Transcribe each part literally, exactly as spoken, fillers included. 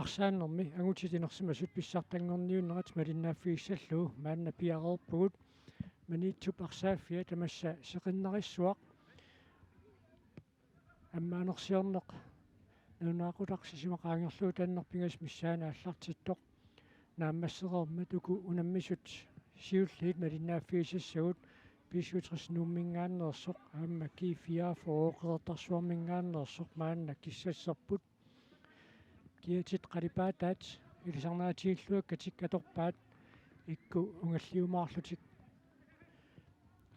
Arsaannermi angutit inersimasut pissartanngorniunnerat malinnaaffigissallugu maanna piareerpugut. Maniitsup arsaaffia tamassa seqinnarissuaq ammaanersiorneq nalunaaqutaq sisamat qaangerlugu tanneq pingasut missaanni aallartittoq naammassereermat uku unammisut siulliit malinnaaffigisassagut B syvogtres Nuummingaanneersoq aamma G fireogfyrre Qeqertarsuarmingaanneersoq maanna kissasserput. Kiatit qalipaataat ilisarnaatigilluakkatik atorpaat ikku ungalliumaarlutik.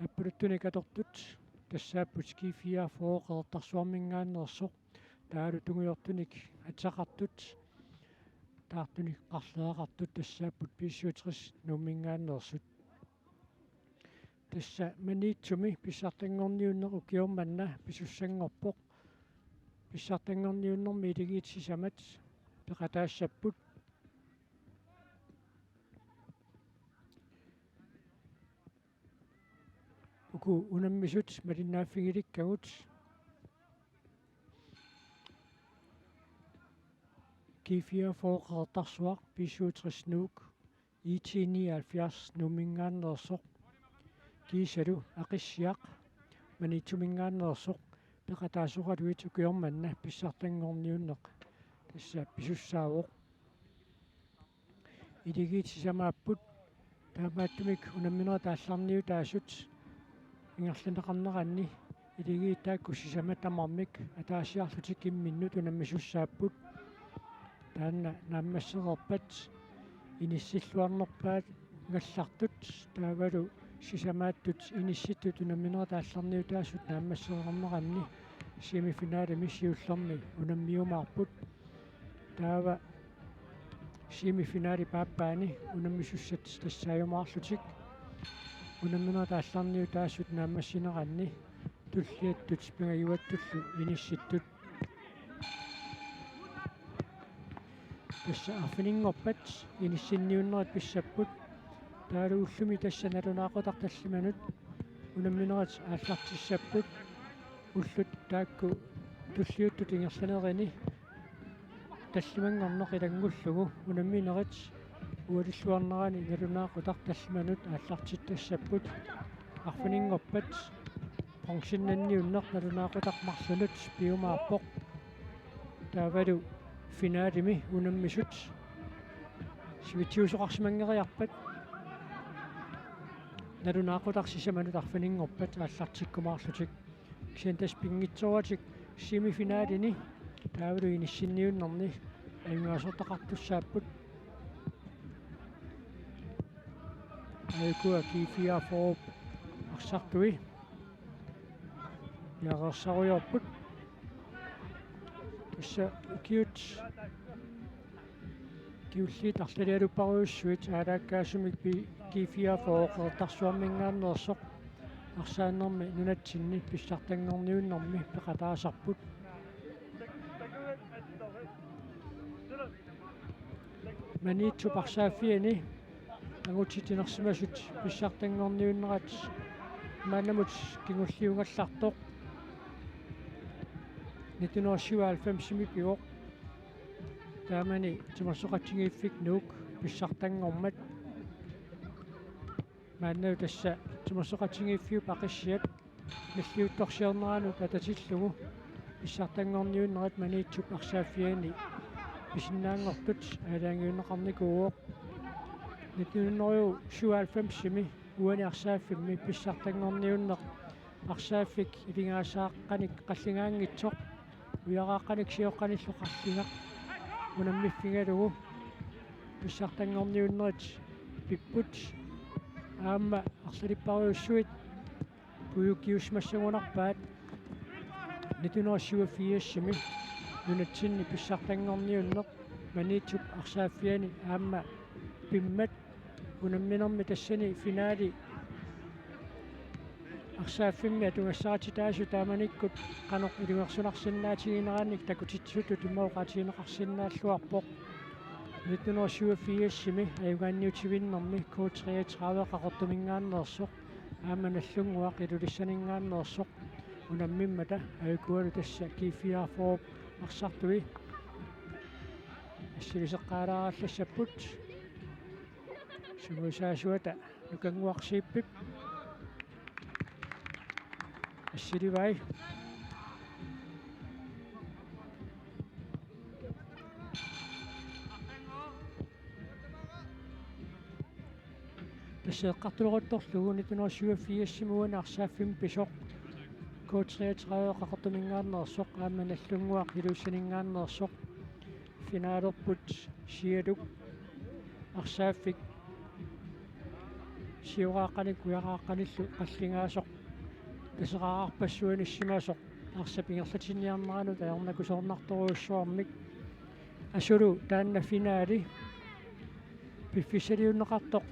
Appaluttunik atortut tassaapput G fireogfyrre Qeqertarsuarmingaanneersoq, taavalu tungujortunik ateqartut taartunik qarleeqartut tassaapput B syvogtres Nuummingaanneersut. Tassa Maniitsumi pissartanngorniunneq ukioq manna pisussanngorpoq. Pissartanngorniunnermi iligiit sisamat peqataassapput. Uku unammisut malinnaaffigilikkagut: G fireogfyrre Qeqertarsuaq, B syvogtres Nuuk, I T nioghalvfjerds Nuummingaanneersoq, kiisalu Aqissiaq Maniitsumingaanneersoq peqataasoraluit ukioq manna pissartanngorniunneq tassa pisussaavoq. Iligiit sisamaapput, taamaattumik unamminerit aallarniutaasut ingerlanneqarneranni iligiit taakku sisamat tamarmik ataasiarlutik imminnut unammisussaapput. Taanna naammassereerpat inissilluarnerpaat, taavalu sisamaattut inissittut unamminerit aallarniutaasut naammassereerneranni semifinalemi siullermi unammiumaarput. Taava semifinalip aappaani unammisussat tassaajumaarlutik unamminerit aallarniutaasut naammassineranni tulliattut pingajuattullu inissittut. Tassa arfininngorpat inissinniunnerit pissapput. Taavalu ullumi tassa nalunaaqutaq tallimanut unamminerit aallartissapput. Ullut taakku tulliuttut ingerlanerini tallimanngorneq ilanngullugu unamminerit ualilluarnerani nalunaaqutaq tallimanut aallartittassapput. Arfininngorpat bronzennanniunneq nalunaaqutaq marlunut piumaarpoq. Taavalu finalemi unammisut sivitsiusoqarsimanngeriarpat nalunaaqutaq sisamanut arfininngorpat aallartikkumaarlutik. Kisianni tassa pinngitsooratik semifinalini taavalu inissinniunnerni ajugaasortaqartussaapput. Aajukua G fireogfyrre arsartui piareersarujoorput. Tassa ukiut kingulliit arlalialupparujussuit aalaakkaasumik G fireogfyrre Qeqertarsuarmingaanneersoq arsaannermi nunatsinni pissartanngorniunnermi peqataasarput. Maniitsup arsaaffiani angutit inersimasut pissartanngorniunnerat maannamut kingulliugallartoq nitten hundrede syvoghalvfemsimi pivoq. Taamani timersoqatigiiffik Nuuk pissartanngormat. Maannalu tassa timersoqatigiiffiup Aqissiaq nalliuttorsiorneranut atatillugu pissartanngorniunnerat Maniitsup arsaaffiani pisinnaanngortut aalajangiunneqarnikuuvoq. Nitten hundrede syvoghalvfemsimi uani arsaaffimmi pissartanngorniunneq arsaaffik ilingaasaqqanik qallingaanngitsoq ujaraaqqanik sioqqanillu qarlingaq unammiffigalugu pissartanngorniunnerit pipput. Aamma arlalipparujussuit puigukkiussimassagunarpaat. Nitten hundrede syvogfirsimi nunatsinni pissartanngorniunneq Maniitsup arsaaffiani aamma pimmat unamminermi tassani finali arsaaffimmi atugassarititaasut taamanikkut qanoq ilungersunarsinnaatigineranik takutitsisutut imaluunniit oqaatigineqarsinnaalluarpoq. Nitten hundrede syvogfirsimi ajugaanniutivinnermi K treogtredive Qaqortumingaanneersoq aamma Nagdlunguaq Ilulissaningaanneersoq unammimmata, aajukualu tassa G fireogfyrre arsartui. Siviseqqaalaarallassapput. Sungiusaasuata Nukannguaq Zeebip assilivai. Tassa eqqartuleruttorlugu nitten hundrede syvogfirsimi uani arsaaffimmi pisoq K treogtredive Qaqortumingaanneersoq aamma Nagdlunguaq Ilulissaninngaanneersoq finalerput sialuk arsaaffik sioraaqqanik kujoraaqqanillu qallingaasoq kaseraraarpassuanissimasoq arsap ingerlatinniarneranut ajornakusoornartorujussuarmik. Asulu taanna finale piffissaliunneqartoq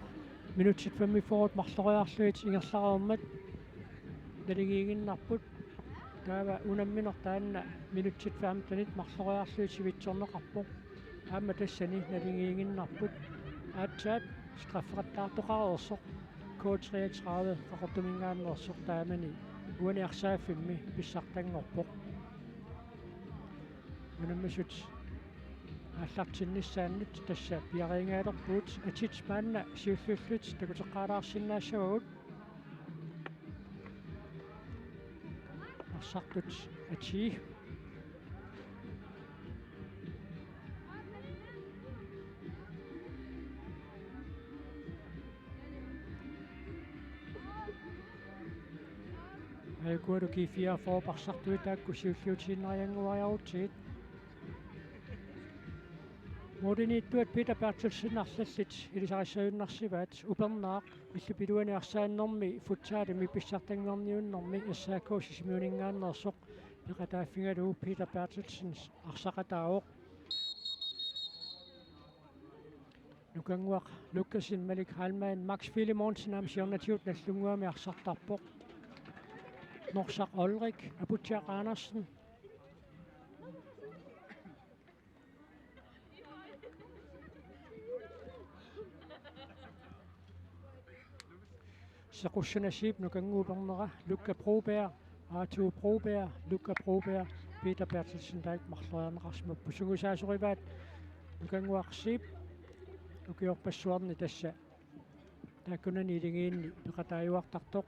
minutsit femogfyrre marloriarlugit ingerlareermat naligiiginnarput. Taava unammineq taanna minutsit femtenit marloriarlugit sivitsorneqarpoq. Aamma tassani naligiiginnarput. Aatsaat strafferettaartoqareersoq K treogtredive Qaqortumingaanneersoq taamani uani arsaaffimmi pissartanngorpoq. Unammisut aallartinnissaannut tassa piareerigalerpugut. Atit maanna siulliullutit takuteqqaalaarsinnaassavagut. Arsartut atii. Aajukualu G fireogfyrre arsartui taakku siulliutiinnariannguariarutsigit. Målimiittuat Peter Berthelsen arlallit ilisarissagunarsivaat. Upernaaq illup iluani arsaannermi futsalimi pissartanngorniunnermi S A K Sisimiuninngaanneersoq peqataaffigalugu Peter Berthelsen arsaqataavoq. Nukannguaq Lukassen, Malik Heilmann, Max Filemonsen aamma siornatigut Nagdlunguami arsartarpoq. Norsaq Olrik, Aputsiaq Andersen. Sequssanasiip Nukannguup upernera, Lukka Broberg, Arthur Broberg, Lukka Broberg, Peter Berthelsen taakku marloriarneqarsimapput. Sungiusaasorivaat Nukannguaq Zeeb ukiorpassuarni tassa taakkunani iligiinni peqataajuartartoq.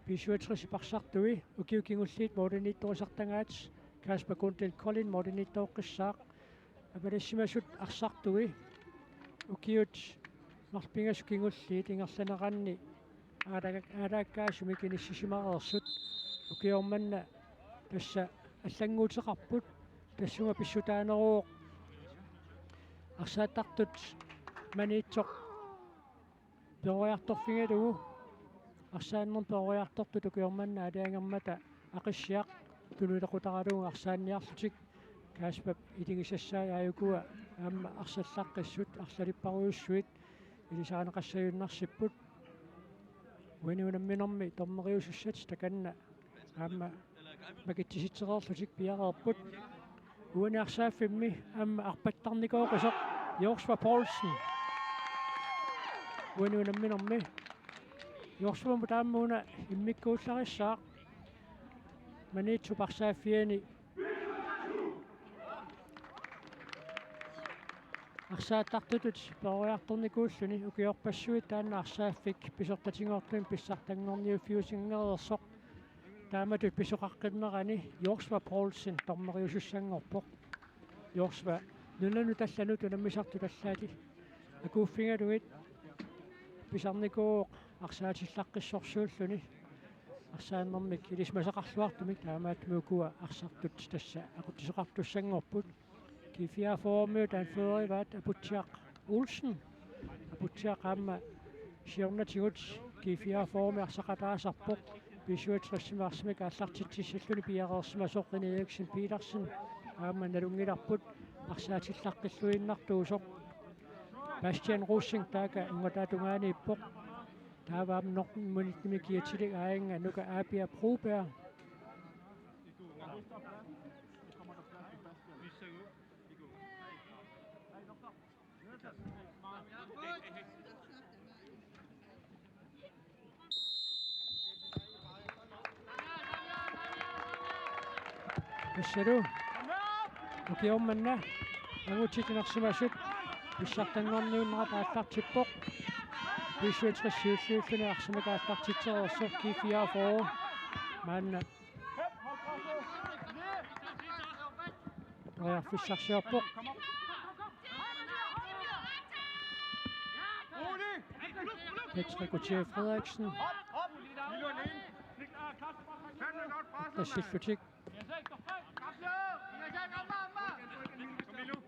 B syvogtres arsartui ukiut kingulliit målimiittorisartagaat Kasper Guntel Kolding målimiittooqqissaaq. Avalassimasut arsartui ukiut marluk pingasut kingulliit ingerlaneranni aalaak-, aalaakkaasumik inissisimareersut. Ukioq manna tassa allannguuteqarput, tassunga pissutaaneruvoq arsaattartut Maniitsoq peroriartorfigalugu. Arsaannermut peroriartortut ukioq manna aalajangermata Aqissiaq tunuliaqutaralugu arsaanniarlutik. Kaspap iligisassai aajukua aamma arsallaqqissut arlalipparujussuit ilisarineqassagunarsipput. Uani unamminermi dommeriusussat takanna aamma makitsisitsereerlutik piareerput. Uani arsaaffimmi aamma arpattarnikooqisoq Joshua Poulsen. Uani unamminermi Joshuamut aamma una immikkuullarissaaq. Maniitsup arsaaffiani arsaattartutut peroriartornikuulluni ukiorpassuit taanna arsaaffik pisortatigoortumik pissartanngorniuffiusinnareersoq. Taamatut pisoqaqqinnerani Joshua Poulsen dommeriusussanngorpoq. Joshua nunanut allanut unammisartut allaat akuuffigalugit pisarnikuuvoq arsaatillaqqissorsuulluni. Arsaannermik ilisimasaqarluartumik taamaattumik ukua arsartut tassa aqutsisoqartussanngorput. G fireogfyrremiut anførerivaat Aputsiaq Olsen. Aputsiaq aamma siornatigut G fireogfyrremi arsaqataasarpoq. B syvogtresimi arsamik aallartitsissalluni piareersimasoq René Eriksen Petersen aamma nalunngilarput arsaatillaqqilluinnartuusoq. Bastian Rosing taaka ungataatungaaniippoq. Taava aamma Nordminutimi kiatsilik aajinnga Nuka Aapia Broberg. Tassalu ukioq manna Angutit inersimasut pissartanngorniunnerat aallartippoq. B syvogtres siulliulluni arsamik aallartitsereersoq G fireogfyrre. Maanna periarfissarsiorpoq. Patrick Gutierrez Frederiksen. Tassillutik.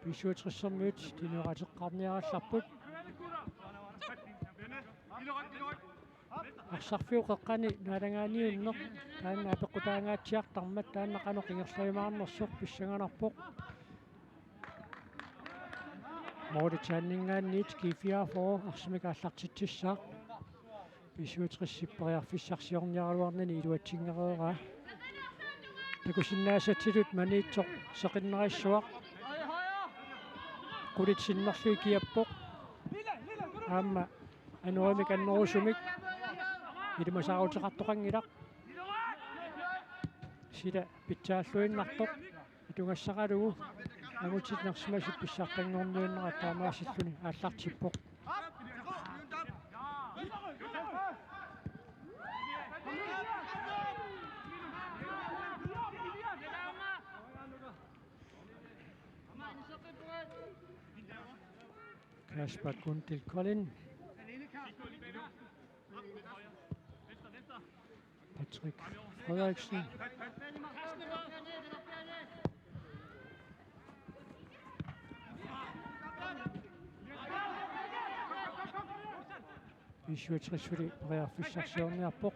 B syvogtresermiut tinuateqqaarniarallarput. Arsarfiup qeqqani naalagaaniunneq taanna apeqqutaangaatsiartarmat taanna qanoq ingerlajumaarnersoq pissanganarpoq. Målip taanninngaanniit G fireogfyrre arsamik aallartitsissaaq. B syvogtresip periarfissarsiorniaraluarnani iluatsinngikkaluaraa. Takusinnaasatsitut Maniitsoq seqinnarissuaq. Qulit sinnerlugit kiappoq. Aamma anorimik annerusumik ilimasaaruteqartoqanngilaq. Sila pitsaalluinnartoq. Atugassaralugu angutit inersimasut pissartanngorniunnerat taamaasilluni aallartippoq. Kasper Guntil Kolding. Patrick Frederiksen. B syvogtres suli periarfissarsiorniarpoq.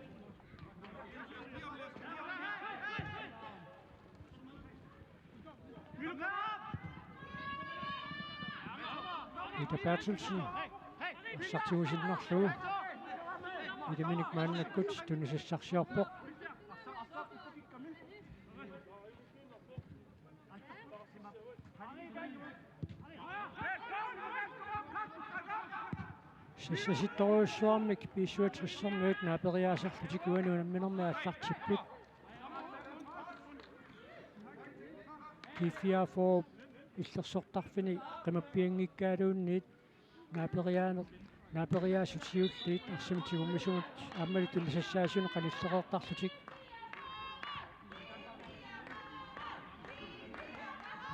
Peter Berthelsen arsaq tigusinnarlugu. Ilaminik maannakkut tunisassarsiorpoq. Sassasittorujussuarmik B syvogtresermiut naaperiaasarlutik uani unamminermi aallartipput. G fireogfyrre illersortarfini qimappianngikkaaluunniit naaperiaaneq, naaperiaasut siulliit arsamik tigummisumut aammalu tunisassaasunik qanillereertarlutik.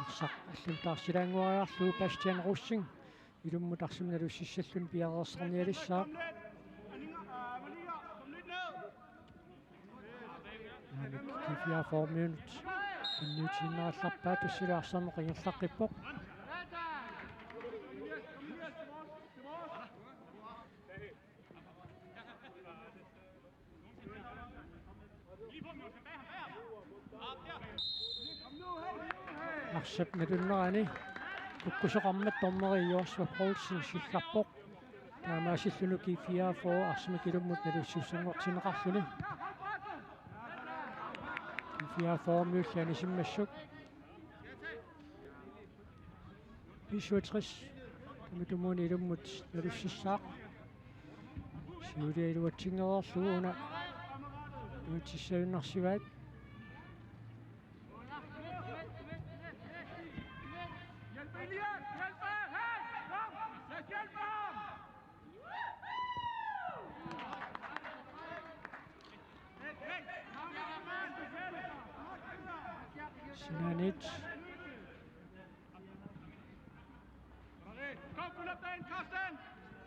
Arsaq allanut taarsilaannguariarlugu Bastian Rosing ilummut arsamik nalussissalluni piareersarnialissaaq. Naamik, G fireogfyrre-miunut tunniutiinnarallarpaat, tassalu arsarneq ingerlaqqippoq. Arsap nalunnerani kukkusoqarmat dommeri Joshua Poulsen sillarpoq. Taamaasilluni G fireogfyrre arsamik ilummut nalussussanngortinneqarluni. G fireogfyrre-miulli anisimmassuk. B syvogtres tamatumuuna ilummut nalussissaaq. Siulia iluatsinngereerlugu una iluatsissagunarsivaat. Sinaaniit.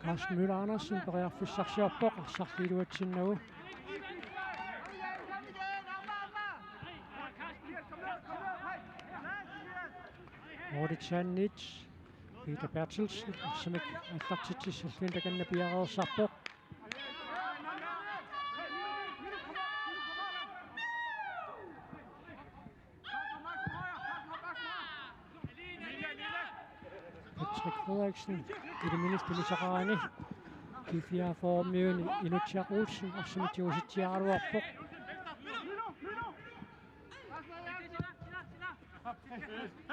Carsten Møller Andersen periarfissarsiorpoq arsarlu iluatsinnagu. Målip taanniit Peter Berthelsen arsamik aallartitsissalluni takanna piareersarpoq. Patrick Frederiksen, ilaminik tunisaqarani. G fireogfyrre-miuni Inutsiaq Olsen arsamik tigusitsiaraluarpoq.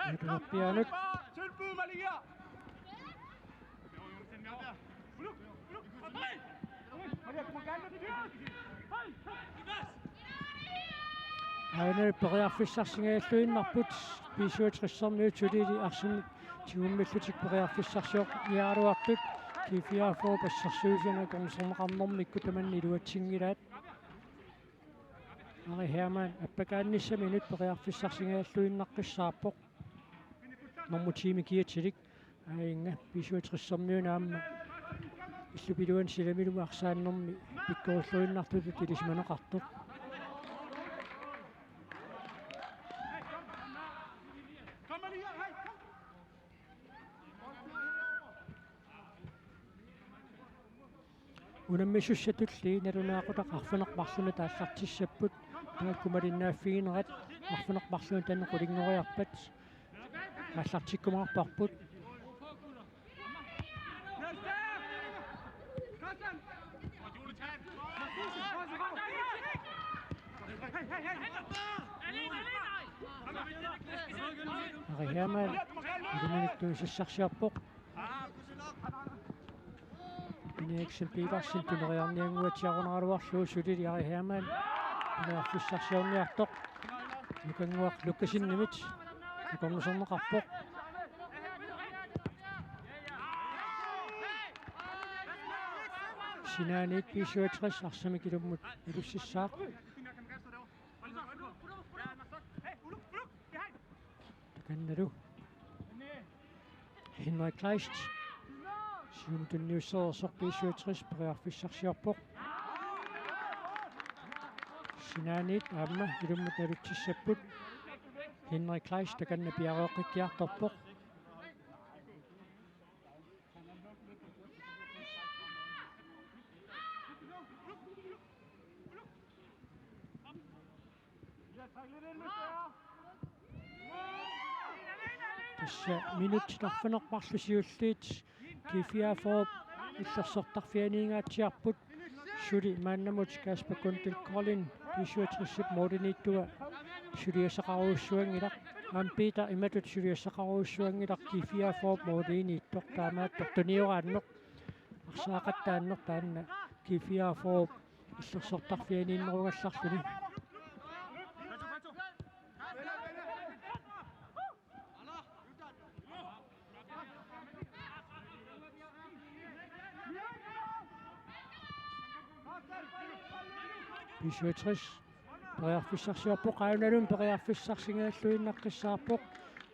Natunarpiaanut. Aana periarfissarsingajalluinnarput B syvogtresermiut suliili arsamik Tigummillutik periarfissarsiorniaraluartut G fireogfyrre assersuisuni akornuserneqarnermikkut tamanna iluatsinngilaat. Ari Hermann appakaannissaminnut periarfissarsigalluinnaqqissaarpoq. Nummer ti-mi kiatilik. Aajuna B syvogtres-ermiuna aamma illup iluani silamilugu arsaannermi pikkorilluinnartutut ilisimaneqartoq. Unammisussatulli nalunaaqutaq arfineq-marlunut aallartissapput. Taakku malinnaaffiginerat arfineq-marlunut taanna qulinngoriarpat aallartikkumaarparput. Ari Hermann iluminittuisassarsiorpoq. Henriksen Petersen tuneriarniannguatsiarunaraluarlugu sulili Ari Hermann periarfissarsiorniartoq. Nukannguaq Lukasenimit akornuserneqarpoq. Sinaaniit B syvogtres arsamik ilummut nalussissaaq. Takannalu Henrik Kleist. Siumut tunniussereersoq B syvogtres periarfissarsiorpoq. Sinaaniit aamma ilummut nalutsissapput. Henrik Kleist takanna piareeqqikkiartorpoq. Tassa minutsit arfineq-marluk siulliit G fireogfyrre illersortarfianiingaatsiarput. Suli maannamut Kasper Kundel Kolding B syvogtres-ip målimiittunga suliassaqarujussuanngilaq. Aamma Peter imatut suliassaqarujussuanngilaq G fireogfyrre-p målimiittoq, taamaattoq tunioraanneq arsaaqattaanneq taanna G fireogfyrre-p illersortarfianiinnerugallarluni. B syvogtres periarfissarsiorpoq, aajuna periarfissarsigalluinnaqqissaarpoq.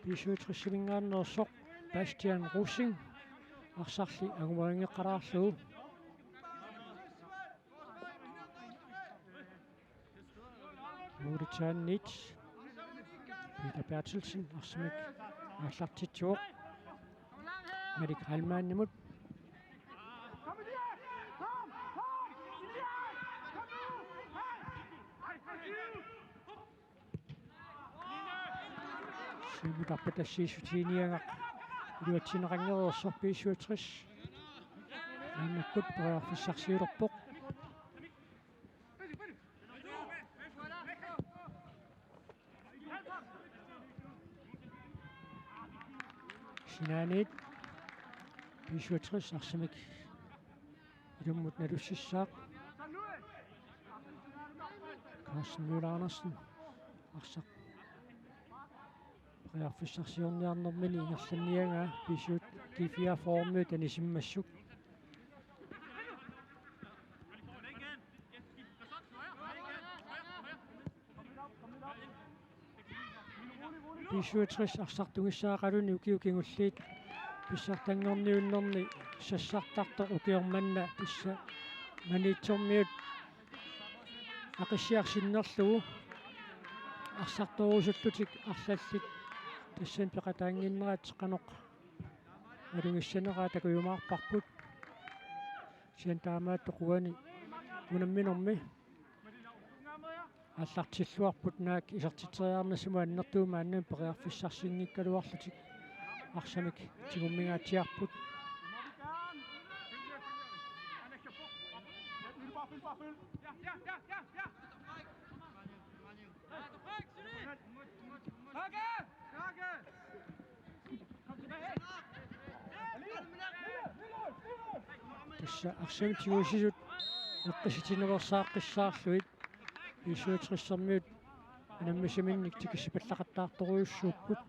B syvogtres-iminngaanneersoq Bastian Rosing arsarli angumerinngeqqalaarlugu. Målitsinniit Peter Berthelsen arsamik aallartitsivoq Malik Heilmannimut. Siumut arpatassiissutigiinngiagaq iluatsinneqanngereersoq B syvogtres. Maannakkut periarfissarsiulerpoq. Sinaaniit B syvogtres arsamik ilummut nalussissaaq. Carsten Møller Andersen arsaq periarfissarsiorniarnermini ingerlanniagaa B syv-, G fireogfyrre-miut anisimmassuk. B syvogtres arsartugissaaqaluni ukiut kingulliit pissartanngorniunnerni sassartartoq ukioq manna tassa Maniitsormiut Aqissiaq sinnerlugu arsartorusullutik arlallit tassani peqataannginnerat qanoq malugissaneraa takujumaarparput. Kisianni taamaattoq uani unamminermi aallartilluarput naak isertitseriarnissamut annertuumik maanna periarfissarsinngikkaluarlutik arsamik tigummingaatsiarput. Tassa arsamik tigusisut eqqissitiinnarsaqqissaarlugit B syvogtres-ermiut unammisaminnik tikissipallaqattaartorujussuupput.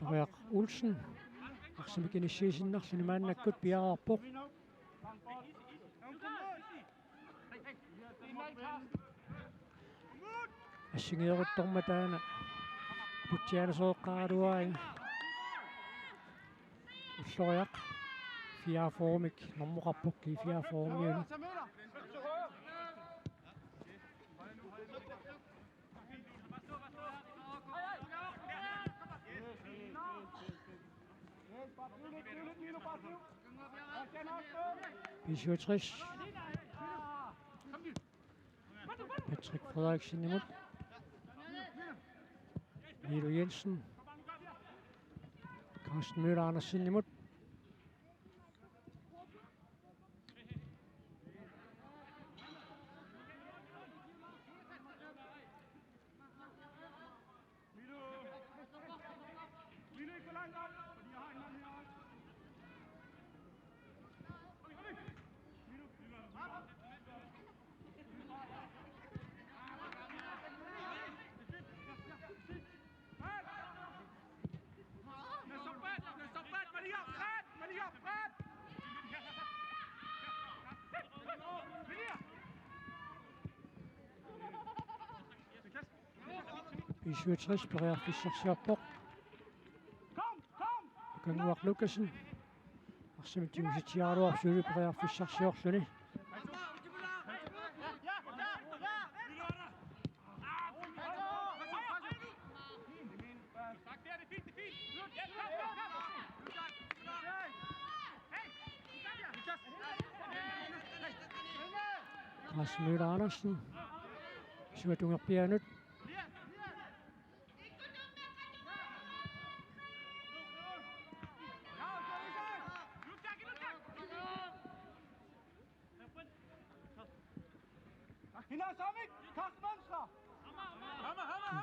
Ulloriaq Olsen arsamik inissiisinnarluni maannakkut piareerpoq. Assigiinngitsormat taanna putsiaana sooqqaraluaanga. Ulloriaq fireogfyrremik normoqarpoq, G fireogfyrremiunit. B syvogtres. Patrick Frederiksenimut. Milo Jensen. Carsten Møller Andersenimut. B syvogtres periarfissarsiorpoq. Kanguaq Lukassen. Arsamik tigusitsiaraluarpoq, suli periarfissarsiorluni. Carsten Møller Andersen. Siuatungerpianut.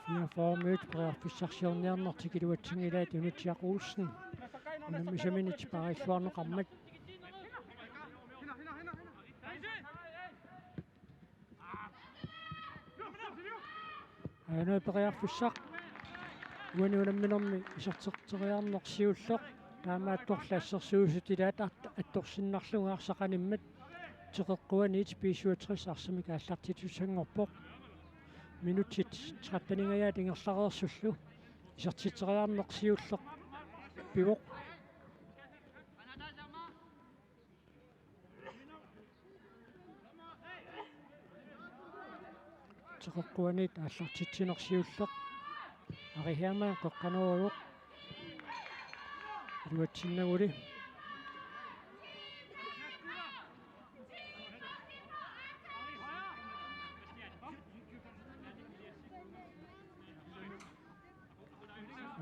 Fireogfyrremiut periarfissarsiorniarnertik iluatsinngillat Unitsiaq Olsen unammisaminit paariilluarneqarmat. Aajuna periarfissaq uani unamminermi isertitseriarneq siulleq, taamaattorli assersuisut ilaat at-, attorsinnarlugu arsaq animmat. Teqeqquaniit B syvogtres arsamik aallartittussanngorpoq. Minutsit tretten-ingajaat ingerlareersullu isertitseriarneq siulleq pivoq. Teqeqquaniit aallartitsineq siulleq. Ari Hermann qeqqanooruvoq. Iluatsinnaguli.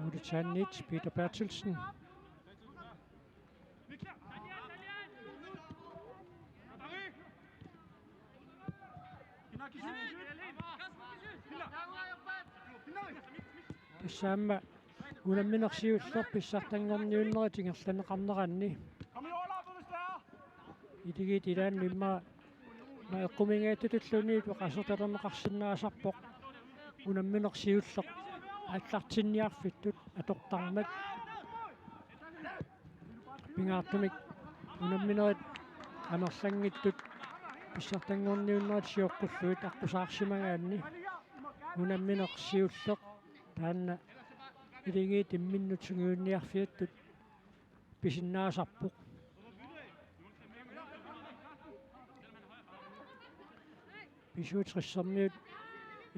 Ole Tjernit, Peter Berthelsen. Tassa aamma unammineq siulleq pissartanngorniunnerit ingerlanneqarneranni. Iligiit ilaanni immaqa eqqumiiginngittutulluunniit oqaasertalerneqarsinnaasarpoq. Unammineq siulleq aallartinniarfittut atortarmat. Pingaartumik unamminerit amerlanngitsut pissartanngorniunnerit sioqqullugit aqqusaarsimagaanni unammineq siulleq taanna iligiit imminnut sungiunniarfittut pisinnaasarpoq. B syvogtres-ermiut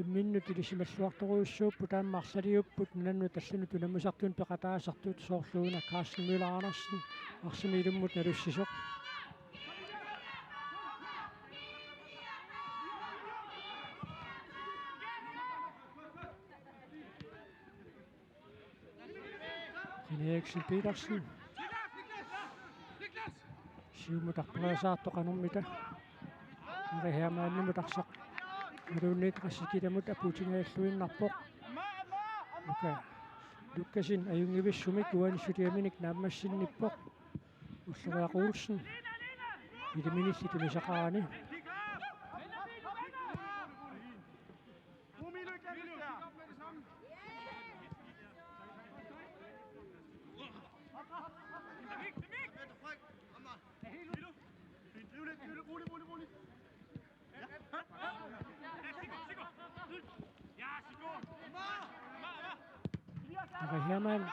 imminnut ilisimalluartorujussuupput, aamma arlaliupput nunanut allanut unammisartunut peqataasartut, soorlu una Carsten Møller Andersen arsamik ilummut nalussisoq. Kine Eriksen Petersen. Siumut arperiasaartoq qanormita. Ari Hermannimut arsaq. Maluunniit qassit ilamut apuutingajalluinnarpoq. Luka Lukassen ajunngivissumik uani suliaminik naammassinnippoq. Ulloriaq Olsen. Iliminilli tunisaqarani. Ari Hermann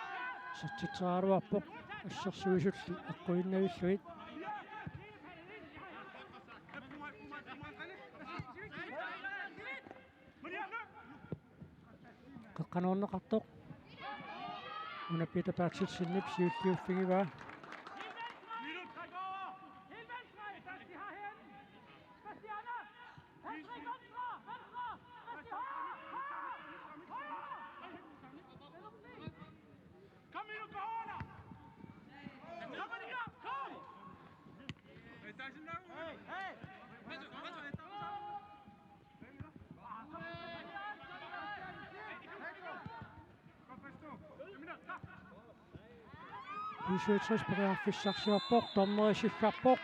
isertitseriaraluarpoq, assersuisulli aqquinnavillugit. Qeqqanoorneqartoq. Una Peter Berthelsenip siulliuffigivaa. B syvogtres periarfissarsiorpoq, dommeri siggarpoq.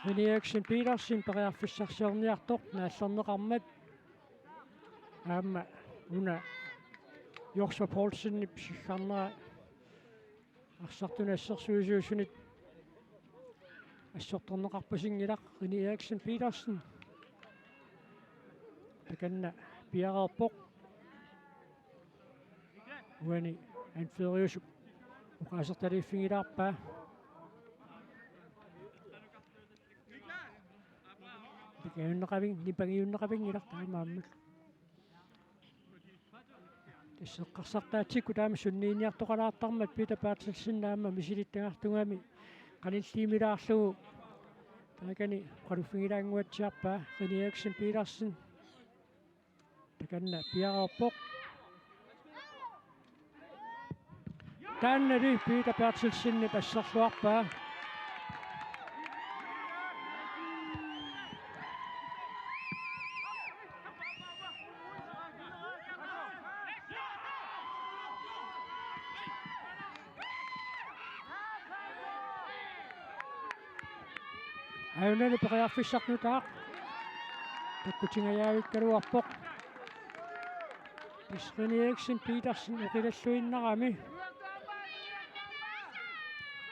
René Eriksen Petersen periarfissarsiorniartoq naallerneqarmat. Aamma una Joshua Poulsenip siggarnera arsartunik assersuisuusunit assortorneqarpasinngilaq. René Eriksen Petersen. Takanna piareerpoq. Uani anføreriusup oqaasertaliiffigilaarpaa. Nipangiunneqavin-, nipangiunneqavinngilaq taamaammat. Tassa eqqarsartaatsikkut taama sunniiniartoqalaartarmat Peter Berthelsen aamma misilittagartugami qanilliimilaarlugu taakani oqaluffigilaannguatsiarpaa. René Eriksen Petersen. Takanna piareerpoq. Taannali Peter Berthelsenip asserluarpaa. Ajunani periarfissaq nutaaq takkutingajaavikkaluarpoq. Tassa René Eriksen Petersen oqilalluinnarami.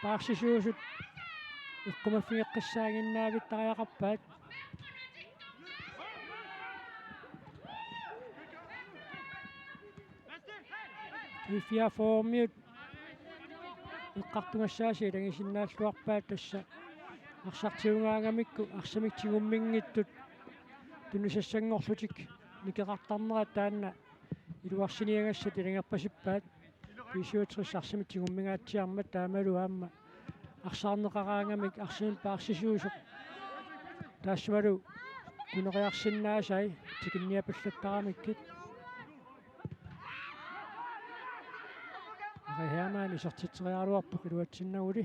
Paarsisuusut eqqumaffigeqqissaaginnaavittariaqarpaat. G fireogfyrre-miut eqqartugassaasi ilagisinnaalluarpaat, tassa arsaq tigugaangamikku arsamik tigumminngitsut tunisassanngorlutik nikeqartarnerat taanna iluarsiniagassat ilagerpasippaat. B syvogtres arsamik tigummingaatsiarmat taamalu aamma arsaarneqaraangamik arsamik paarsisuusoq taassumalu tuneriarsinnaasai tikinniapallattaramikkit. Ari Hermann isertitseriaraluarpoq iluatsinnaguli.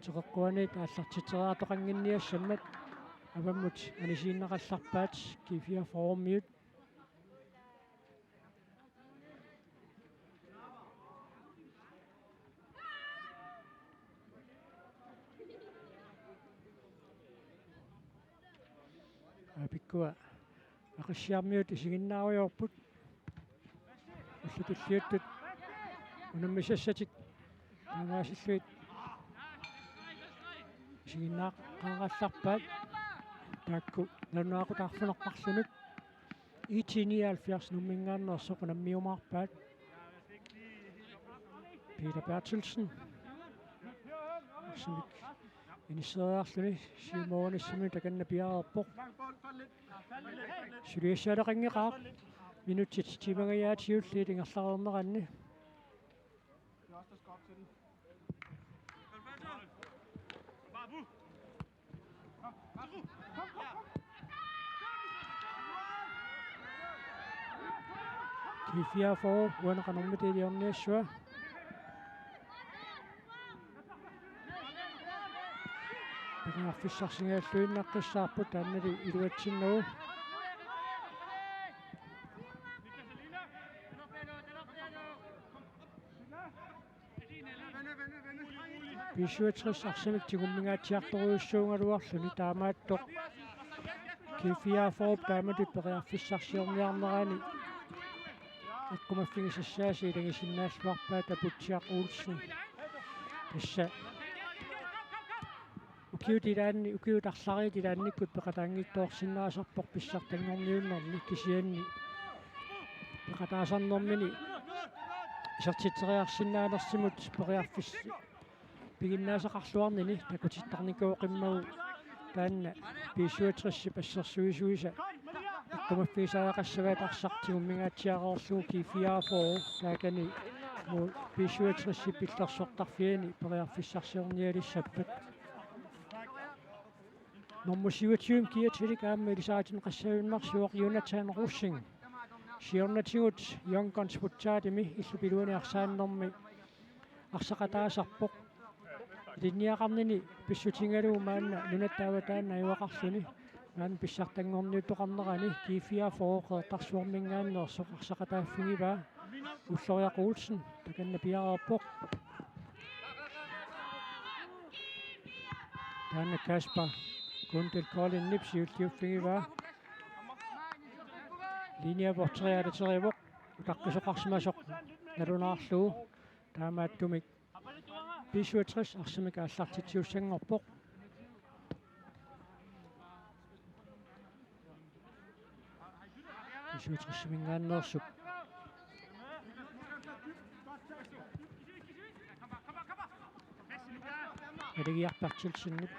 Teqeqquaniit aallartitseriartoqannginniassammat avammut anisiinnaqallarpaat G fireogfyrre-miut. Aapikkua Aqissiarmiut isiginnaarujoorput. Ullut tulliuttut unammisassatik taamaasillugit isiginnaaqqaarallarpaat. Taakku nalunaaqutaq arfineq-marlunut IT nioghalvfjerds Nuumminngaanneersoq unammiumaarpaat. Peter Berthelsen. Arsamik inisseriarluni siumoorunissamut takanna piareerpoq. Suliassaaleqanngeqaaq. Minutsit tiimangajaat siulliit ingerlareerneranni. G fireogfyrre uani qanormita iliorniassava. Periarfissarsingajalluinnaqqissaarput taannali iluatsinnagu. B syvogtres arsamik tigummingaatsiartorujussuugaluarluni, taamaattoq G fireogfyrre taamatut periarfissarsiorniarnerani eqqumaffigisassaasi ilagisinnaalluarpaa Taputsiaq Olsen. Tassa ukiut ilaanni, ukiut arlallit ilaannikkut peqataanngitsoorsinnaasarpoq pissartanngorniunnerni, kisianni peqataasarnermini isertitseriarsinnaanersimut periarfis-, piginnaasaqarluarnini takutittarnikuuvoq immaqa taanna B syvogtresip assersuisuisa eqqumaffigisariaqassavaat arsaq tigummingaatsiareerlugu G fireogfyrre taakani mu-, B syvogtresip pillersortarfiani periarfissarsiornialissappat. Nummer syvogtyve kiatilik aamma ilisaritineqassagunarsivoq Jonathan Rosing. Siornatigut Young Guns Futsalimi illup iluani arsaannermi arsaqataasarpoq. Ilinniagaqarnini pissutigalugu maanna nunatta avataani najugaqarluni maanna pissartanngorniuttoqarnerani G fireogfyrre Qeqertarsuarminngaanneersoq arsaqataaffigivaa. Ulloriaq Olsen takanna piareerpoq. Taanna Kasper Kundel Kolinip siulliuffigivaa. Linjea vogteriaalaterivoq, utaqqisoqarsimasoq nalunaarlugu. Taamaattumik B syvogtres arsamik aallartitsisussanngorpoq. B syvogtresiminngaanneersup Aligiaq Berthelsenip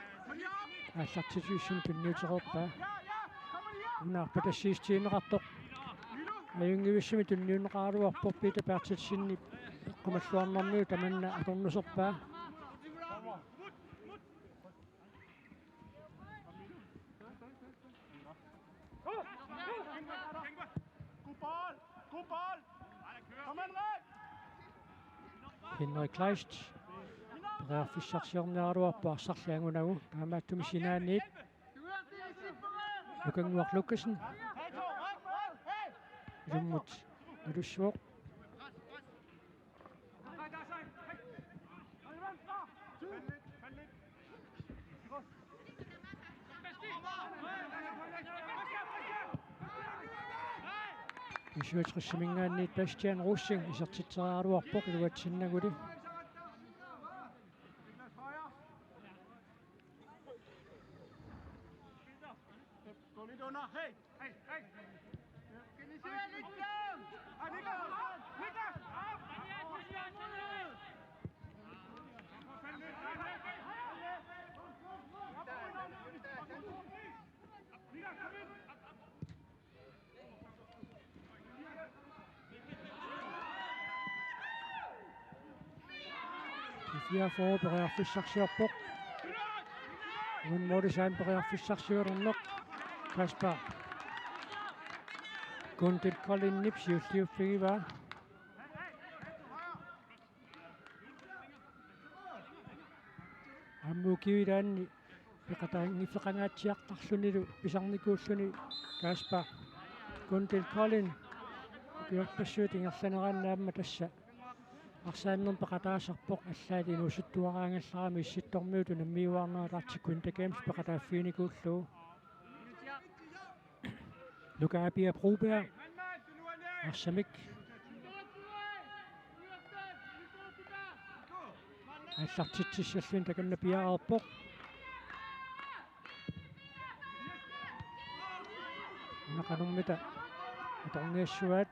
aallartitsisussani tunniutereerpaa. Una arpatassiissutigineqartoq ajunngivissumik tunniunneqaraluarpoq, Peter Berthelsenip eqqumalluarnermiu tamanna atornuserpaa. Henrik Kleist periarfissarsiorniaraluarpoq arsarli angunagu, taamaattumik sinaaniit Lukannguaq Lukassen. Ilummut nalussuoq. B syvogtresiminngaanniit Bastian Rosing isertitseriaraluarpoq iluatsinnaguli. G fireogfyrre periarfissarsiorpoq. Uan Morrison periarfissarsiorneq. Kasper Kundel Kolinip siulliuffigivaa. Aamma ukiup ilaanni peqataanngiffeqangaatsiartarlunilu pisarnikuulluni Kasper Kundel Kolin ukiorpassuit ingerlaneraanni aamma tassa arsaannermi peqataasarpoq, allaat inuusuttuaraangallarami Issittormiut unammiuaarnerat Arctic Winter Games peqataaffiginikuullugu. Nuka Apia Broberg arsamik aallartitsissalluni takanna piareerpoq. Una qanormita atorniassuaat.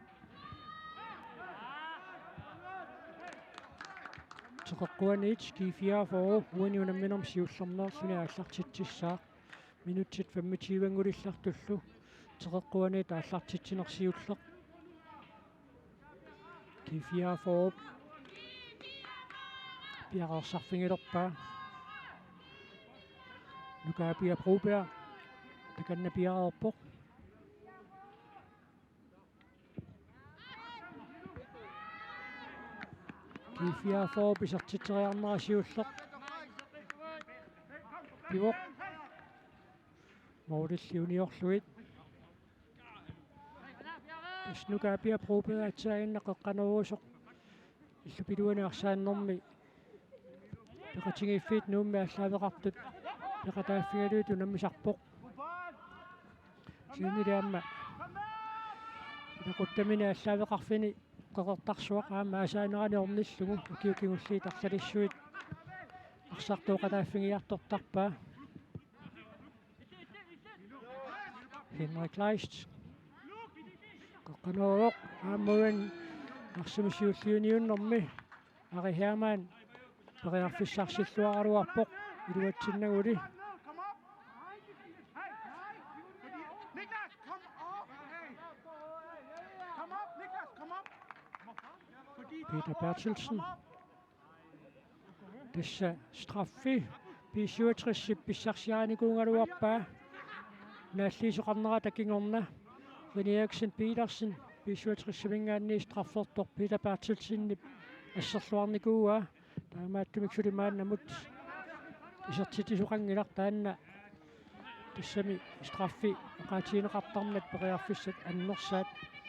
Teqeqquaniit G fireogfyrre uani unamminermi siullermeerluni aallartitsissaaq. Minutsit femogtyve-nngulillartullu Teqeqquaniit aallartitsineq siulleq. G fireogfyrre piareersarfigilerpaa. Nuka Apia Broberg takanna piareerpoq. G fireogfyrre isertitseriarnera siulleq. Pivoq. Målilli uniorlugit. Tassa Nuka Apia Broberg aatsaannguaq qeqqanoorusoq illup iluani arsaannermi Peqatigiiffiit Nuummi aallaaveqartut peqataaffigalugit unammisarpoq. Kisiannili aamma ilaquttamini aallaaveqarfini qeqertarsuaq aamma aasaanerani ornillugu ukiut kingulliit arlalissuit arsartooqataaffigiartortarpaa. Henrik Kleist. Qeqqanooq aamma uani arsamik siulliuniunnermi Ari Hermann periarfissarsilluaraluarpoq iluatsinnaguli. Peter Berthelsen. Tassa straffi B syvogtres pissarsiarinikuugaluarpaa. Naalliisoqarnerata kingorna René Eriksen Petersen B syvogtres-iminngaanniit straffertoq Peter Berthelsenip asserluarnikuuaa. Taamaattumik suli maannamut isertitsisoqanngilaq taanna. Tassami straffi oqaatigineqartarmat periarfissat annersaat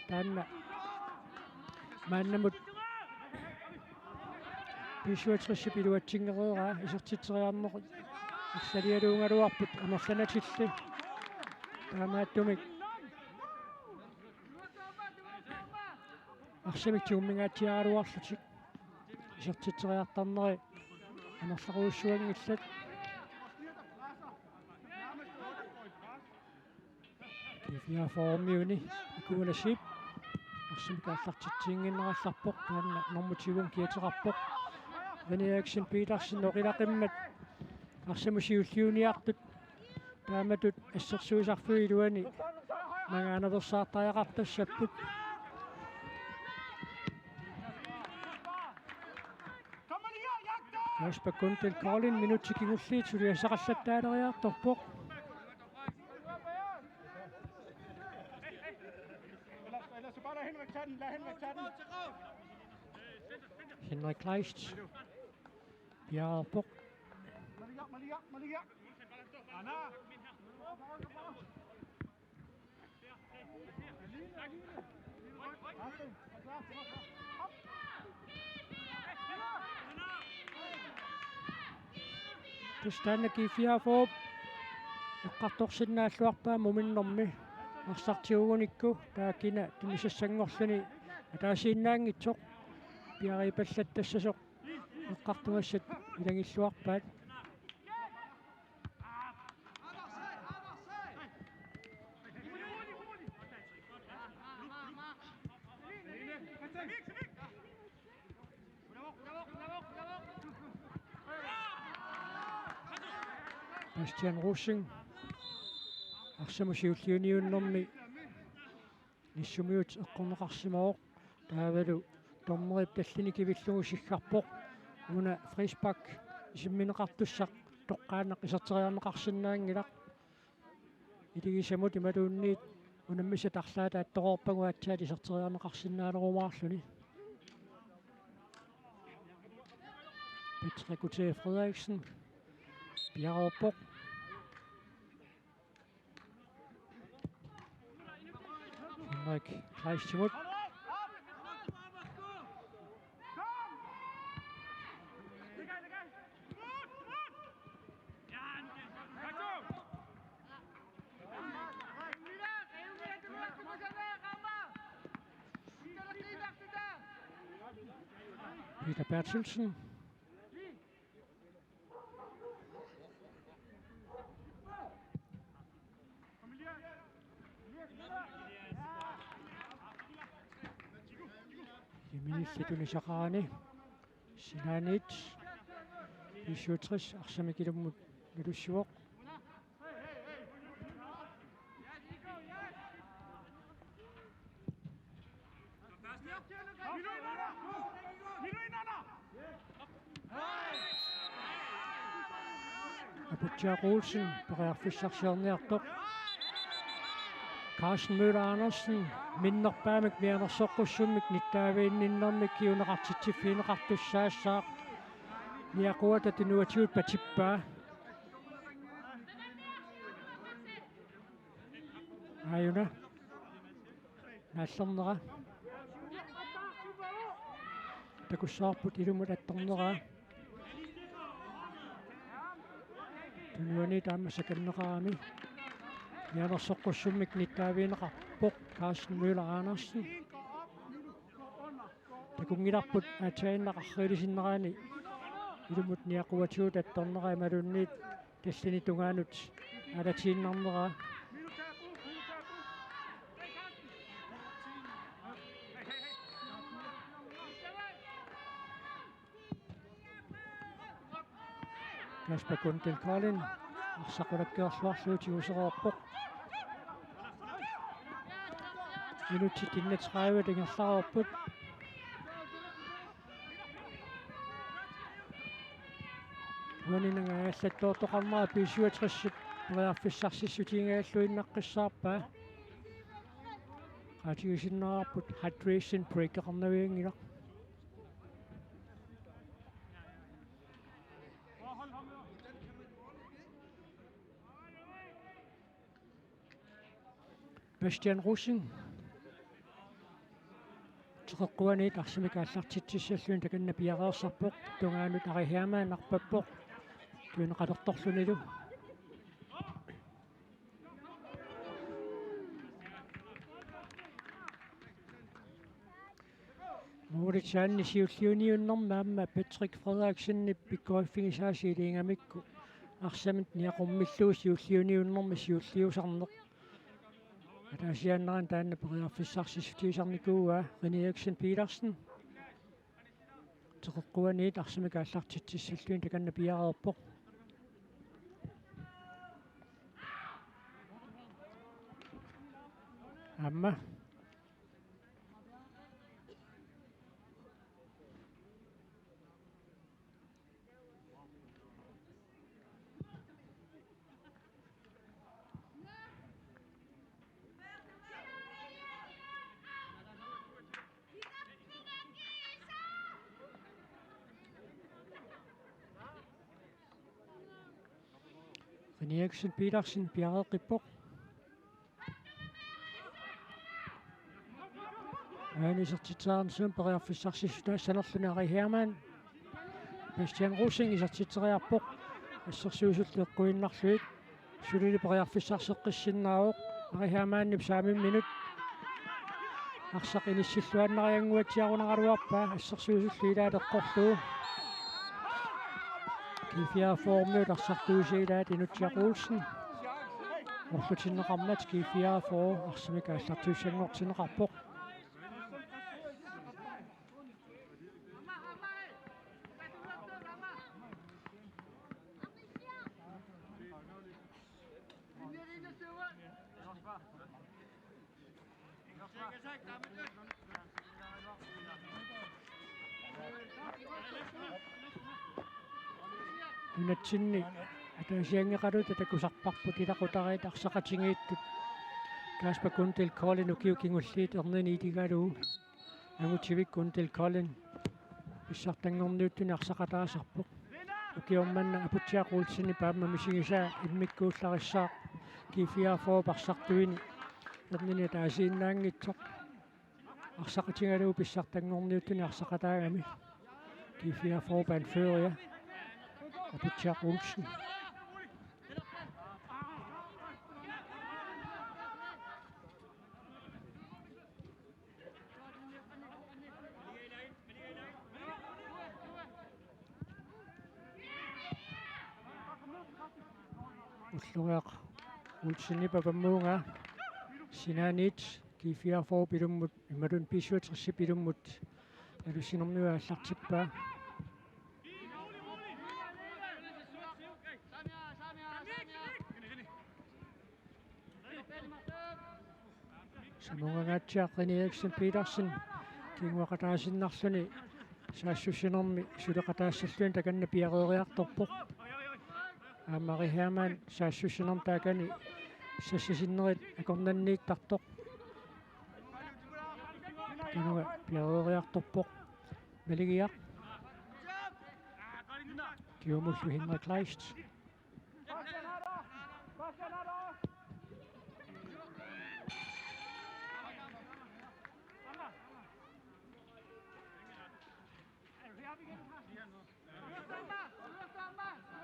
taanna maannamut B syvogtres-ip iluatsinngereeraa isertitseriarneq arsalialuugaluarput amerlanatilli. Taamaattumik arsamik tigummingaatsiaraluarlutik isertitseriartarneri amerlaqujussuanngillat. G fireogfyrre-miuni Ikuanasiip arsamik aallartitsiinnginnerallarpoq, taanna normu tyve kiateqarpoq. René Eriksen Petersen oqilaqimmat arsamik siulliuniartut taamatut assersuisarfiup iluani mangaanaveersaartariaqartassapput. Kasper Guntel Kolding minutsit kingulliit suliassaqallattaaleriartorpoq. Henrik Kleist piareerpoq. Tassa taanna G fireogfyrre eqqartorsinnaalluarpaa muminnermi arsaq tigugunikku, taava kina tunisassanngorluni ataasiinnaanngitsoq piariipallattassasoq eqqartugassat ilagilluarpaat. Bastian Rosing arsamik siulliuniunnermi Nissumiut eqqorneqarsimavoq, taavalu dommerip tallinik kivillugu siggarpoq. Una frispark isimmineqartussaq toqqaannaq iserteriarneqarsinnaanngilaq. Iligisamut imaluunniit unammissat arlaat attoreerpagut aatsaat iserteriarneqarsinnaalerumaarluni. Patrick Utee Frederiksen piareerpoq. Henrik Kleistimut. Peter Berthelsen. Iminilli tunisaqarani sinaaniit B syvogtres arsamik ilummut nalussivoq. Aputjaaq Olsen periarfissarsiorniartoq. Carsten Møller Andersen minnerpaamik mianersoqqussummik nittaaviinninnermik kinguneqartitsiffigineqartussaassaaq. Niaquata tunuatigut patippaa. Aajuna naallernera. Takussavarput ilummut attorneraa. Tunuani taama sakanneqarami. Mianersoqqussummik nittaavigineqarpoq Carsten Møller Andersen. Takunngilarput aatsaannguaq arriilisinnerani ilummut niaquatigut attornera imaluunniit tallini tungaanut aalatiinnarnera. Kasper Guntel Kolding arsaq qulakkeerluarlugu tigusereerpoq. Minutsit enogtredive ingerlareerput. Uani nanga aallattoortoqarnera B syvogtres-ip periarfissarsissutigigalluinnaqqissaarpaa. Qaatigisinnaarput hydration breakeqarnavianngilaq. Bastian Rosing. Teqeqquaniit arsamik aallartitsissalluni takanna piareersarpoq, tungaanut Ari Hermann arpappoq. Tuineqalertorlunilu. Moritz Hansen siulliuniunnermi aamma Patrick Frederiksenip pikkoriffigisaa siiliigamikku arsamik niaqummillugu siulliuniunnermi siulliusarneq. Ataasiaannarani taanna periarfissarsissutigisarnikuuaa. René Eriksen Petersen. Teqeqquaniit arsamik aallartitsissalluni takanna piareerpoq. Aamma. René Eriksen Petersen piareeqqippoq. Aani isertitseriarnermi periarfissarsissutaassanerluni Ari Hermann. Bastian Rosing isertitseriarpoq. Assersuisullu eqquinnarlugu. Sulili periarfissarseqqissinnaavoq. Ari Hermannip saamimminut. Arsaq inissilluinnariannguatsiarunaraluarpaa. Assersuisullu ilaat eqqorlugu. G fireogfyrre-miut arsartuisa ilaat Inutsiaq Olsen. Orlutinneqarmat G fireogfyrre arsamik aallartuissanngortinneqarpoq. Nunatsinni ataasianngeqaluta takusarparput ilaqutariit arsaqatigiittut. Kasper Guntel Kolding ukiut kingulliit ernineq iligalugu. Angutivik Guntel Kolding pissartanngorniuttuni arsaqataasarpoq. Ukioq manna Aputsiaq Olsenip aamma misigisaa immikkuullarissaaq G fireogfyrre arsartuini ernineq ataasiinnaanngitsoq. Arsaqatigalugu pissartanngorniuttuni arsaqataagami. G fireogfyrre-p anføreria Aputsiaq Olsen. Ulloriaq Olsenip avammuungaa sinaaniit G fireogfyrre-p ilummut imaluunniit B syvogtres-ip ilummut nalussinermigut aallartippaa. Samungangaatsiaq René Eriksen Petersen kinguaqataasinnarluni saassussinermi suleqataassalluni takanna piareeriartorpoq. Aamma Ari Hermann saassussinermi taakani sassasinnerit akornanniittartoq. Takanunga piareeriartorpoq. Maligiaq. Kingumullu Henrik Kleist.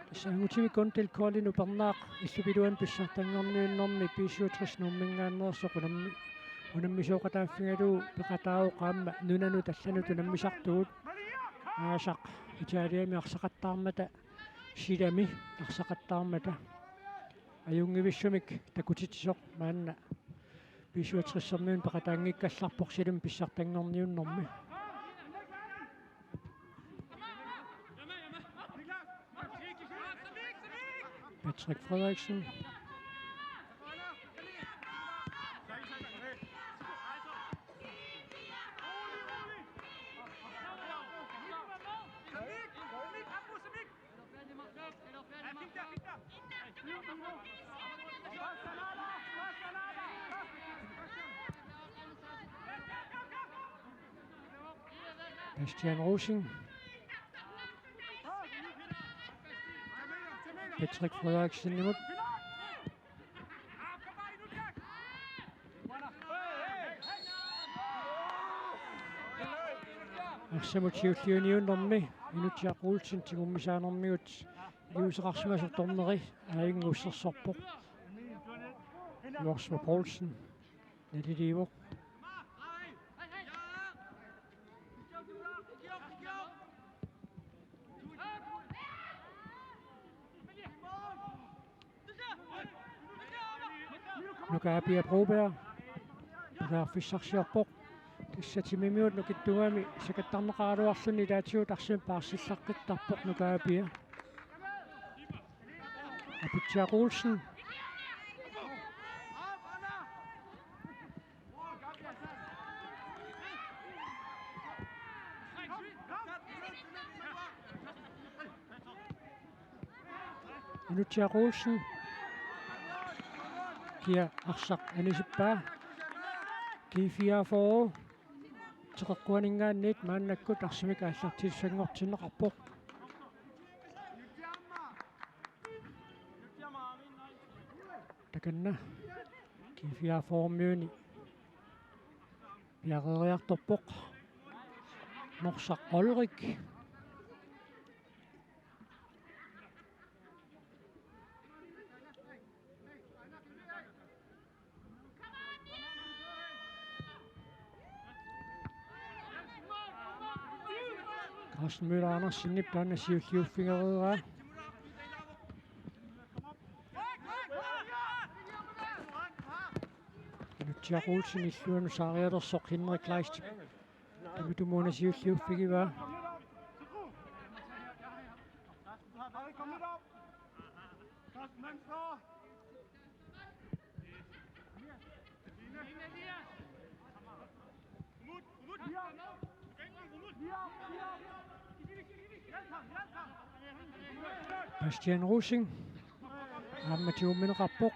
Tassa angutimik Kundal Kolding upernaaq illup iluani pissartanngorniunnermi B syvogtres Nuummingaanneersoq unammi-, unammisooqataaffigalugu peqataavoq aamma nunanut allanut unammisartugut. Aasaq Italiami arsaqattaarmata, silami arsaqattaarmata. Ajunngivissumik takutitsisoq maanna B syvogtres-ermiunit peqataanngikkallarpoq silami pissartanngorniunnermi. Patrick Frederiksen. Bastian Rosing. Patrick Frederiksenimut. Arsamut siulliuniunnermi Inutsiaq Olsen tigummisaanermigut iliuuseqarsimasoq dommeri aajunngussersorpoq. Jorsma Poulsen naliliivoq. Nuka Apia Broberg periarfissarsiorpoq. Tassa timimigut nukittugami sakattarneqaraluarluni ilaatigut arsamik paarsillaqqittarpoq Nuka Apia. Aputsiaq Olsen. Inutsiaq Olsen. Kia arsaq anisippaa. G fireogfyrre. Teqeqquaninngaanniit maannakkut arsamik aallartissanngortinneqarpoq. Takanna G fireogfyrre-miuni piareeriartorpoq Norsaq Olrik. Carsten Møller Andersenip taanna siulliuffigereeraa. Inutsiaq Olsen illuanut saarialersoq Henrik Kleist. Tamatumuuna siulliuffigivaa. Bastian Rosing. Aamma tigummineqarpoq.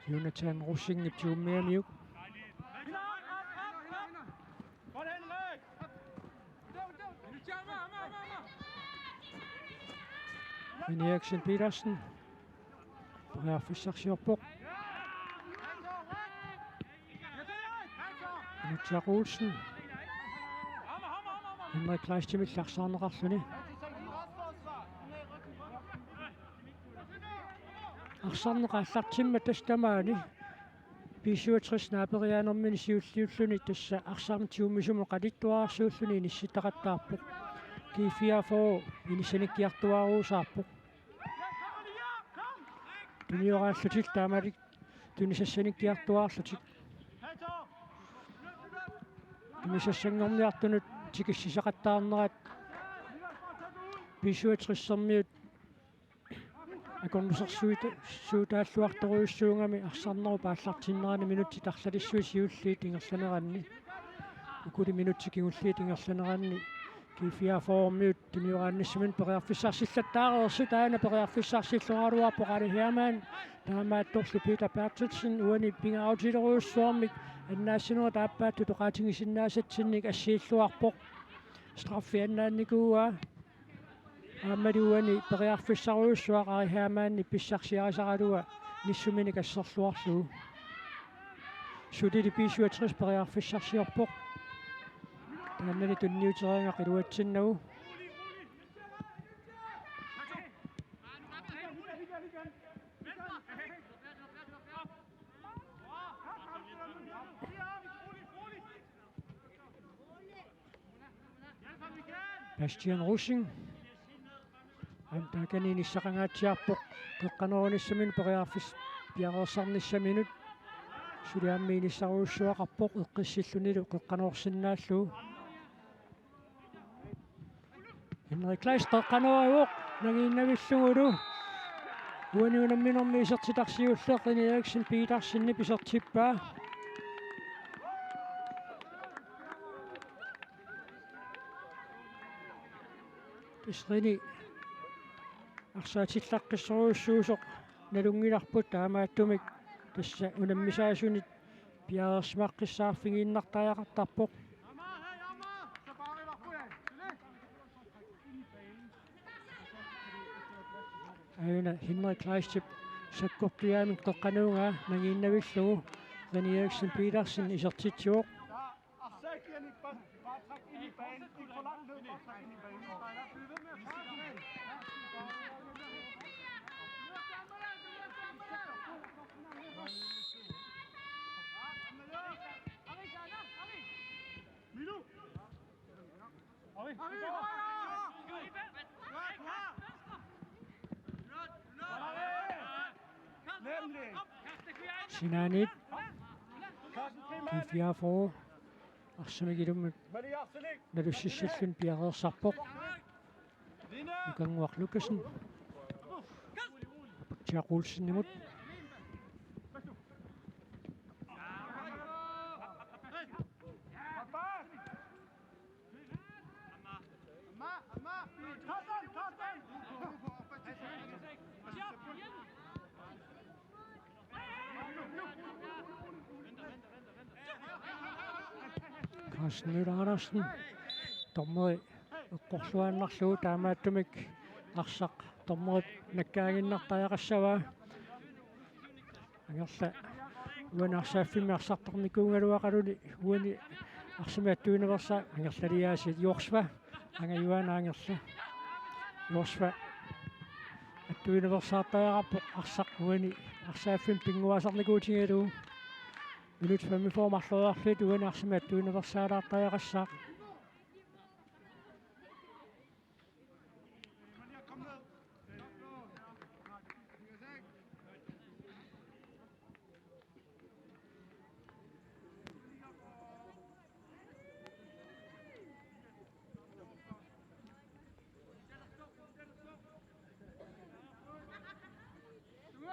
Jonathan Rosingip tigummigamiuk. Mini Eriksen Petersen. Periarfissarsiorpoq. Inutsiaq Olsen. Henrik Kleistimillu arsaarneqarluni. Arsarneq aallartimmat tassa tamaani B syvogtres naaperiaanermini siulliulluni tassa arsarneq tigummisumut qalittuararsuulluni inissittaqattaarpoq. G fireogfyrre inissanikkiartuaaruusaarpoq. Tunioraallutik taamaalillutik tunisassanikkiartuaarlutik. Tunisassanngorniartunut tikissisaqattaarnerat B syvogtres-ermiut akornusersuuta-, suutaalluartorujussuugami arsarnerup aallartinnerani minutsit arlalissuit siulliit ingerlaneranni. Ukuli minutsit kingulliit ingerlaneranni G fireogfyrre-miut tunioraannissaminnik periarfissarsillattaareersut, taanna periarfissarsilluaraluarpoq Aali Hermann. Taamaattorli Peter Bertelsen uani pingaarutilerujussuarmik annaassinerup aappaattut oqaatigisinnaassatsinnik assiilluarpoq. Straffi annaannikuuaa. Aammali uani periarfissarujussuaq Aali Hermannip pissarsiarisaralua nissuminik asserluarlugu. Sulili B syvogtres periarfissarsiorpoq. Taannali tunniuteriarlunga iluatsinnagu. Bastian Rosing. Aamma taakani inissaqangaatsiarpoq qeqqanoornissaminut periarfissaq piareersarnissaminut. Suli aamma inissarujussuaqarpoq eqqissillunilu qeqqanoorsinnaallugu. Henrik Kleist qeqqanoorivoq nangiinnavillugulu. Uani unamminermi isertitaq siulleq René Eriksen Petersenip isertippaa. Tassa René arsaatillaqqissorujussuusoq nalunngilarput, taamaattumik tassa unammisaasunit piareersimaqqissaarfigiinnartariaqartarpoq. Aajuna Henrik Kleistip sakkortuumik qeqqanooraa nangiinnavillugu. René Eriksen Petersen isertitsivoq. Sinaaniit. G fireogfyrre. Arsamik ilummut nalussissilluni piareersarpoq. Nukannguaq Lukassen. Jack Olsenimut. Carsten Møller Andersen. Dommeri eqqorluaannarlugu, taamaattumik arsaq dommerip nakkaaginnartariaqassavaa. Angerla uani arsaaffimmi arsartarnikuugaluaqaluni uani arsamik attuinersaat Angerlaliaasiit Jorsva. Angajuana Angerla. Jorsva attuinersaartariaqarpoq arsaq uani arsaaffimmi pinnguaasarnikuutigalugu. Minut femogfyrre marloriarlugu uani arsamik attuinersaalaartariaqassaaq.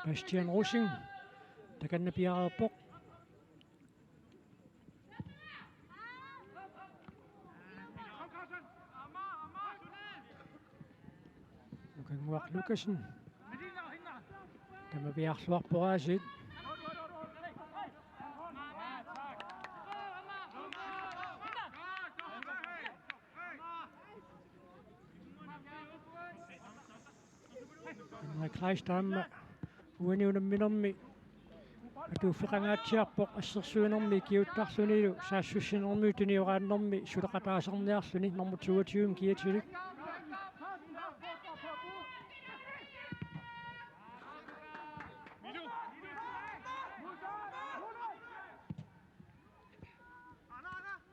Bastian Rosing. Takanna piareerpoq. Nukannguaq Lukassen. Tamaviarluarpoq aasiit. Henrik Kleist aamma uani unamminermi atuuffeqangaatsiarpoq, assersuinermi ikiuuttarlunilu saassussinermi tunioraannermi suleqataasarniarluni nummer toogtyve kiatilik.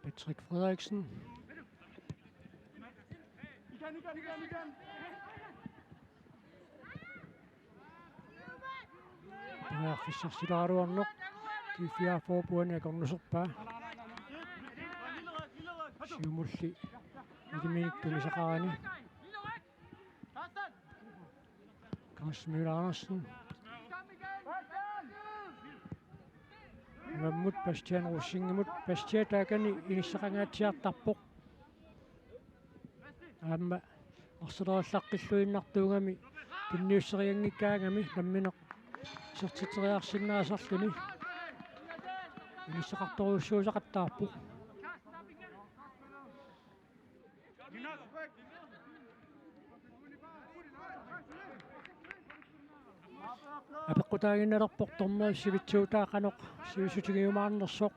Patrick Frederiksen. Periarfissarsilaaraluarneq. G fireogfyrre uani akornuserpaa. Siumulli iliminik tunisaqarani. Carsten Møller Andersen. Uammut Bastian Rosingimut. Bastian taakani inissaqangaatsiartarpoq. Aamma arsalerillaqqilluinnartuugami tunniusserianngikkaangami nammineq isertitseriarsinnaasarluni inissaqartorujussuusaqattaarpoq. Apeqqutaaginnalerpoq dommerip sivitsuutaa qanoq sivisutigiumaarnersoq.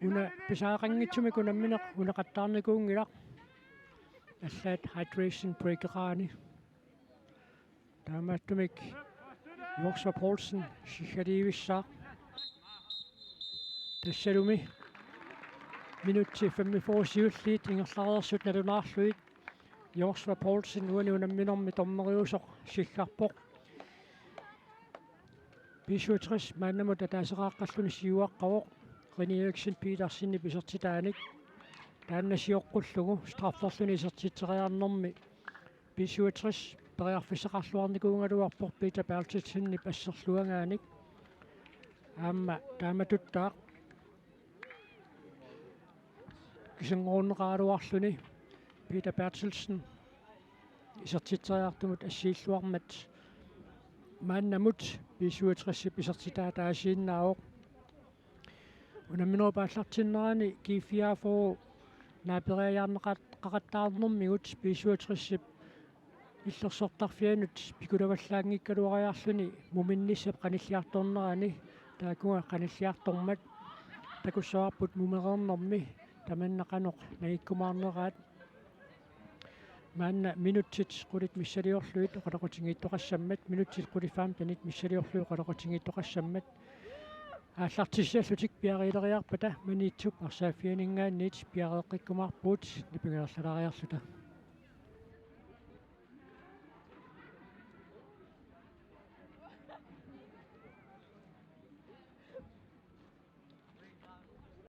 Una pisariaqanngitsumik unammineq uneqattaarnikuunngilaq. Allaat hydration breakeqarani. Taamaattumik Joshua Poulsen siggaliivissaaq. Tassalumi minutsit femogfyrre siulliit ingerlareersut nalunaarlugit Joshua Poulsen uani unamminermi dommeriusoq siggarpoq. B syvogtres maannamut ataaseqaaqqalluni siuaqqavoq, René Eriksen Petersenip isertitaanik. Taanna sioqqullugu strafferluni isertitseriarnermi B syvogtres periarfissaqarluarnikuugaluarpoq Peter Berthelsenip asserluagaannik. Aamma taamatuttaaq kisanngoruneqaraluarluni Peter Berthelsen isertitseriartumut assiilluarmat maannamut B syvogtresip isertitaa taasiinnaavoq. Unamminerup aallartinnerani G fireogfyrre naaperiaarneqaqattaarnermigut B syvogtresip illersortarfianut pikulavallaanngikkaluariarluni muminnissap qanilliartornerani, taakunga qanilliartormat takussavarput mumereernermi tamanna qanoq nangikkumaarneraat. Maanna minutsit qulit missiliorlugit oqaloqatigiittoqassammat, minutsit qulit femtenit missiliorlugit oqaloqatigiittoqassammat. Aallartissiallutik piareeriarpata Maniitsup arsaaffianinngaanniit piareeqqikkumaarpugut nipangerlalaariarluta.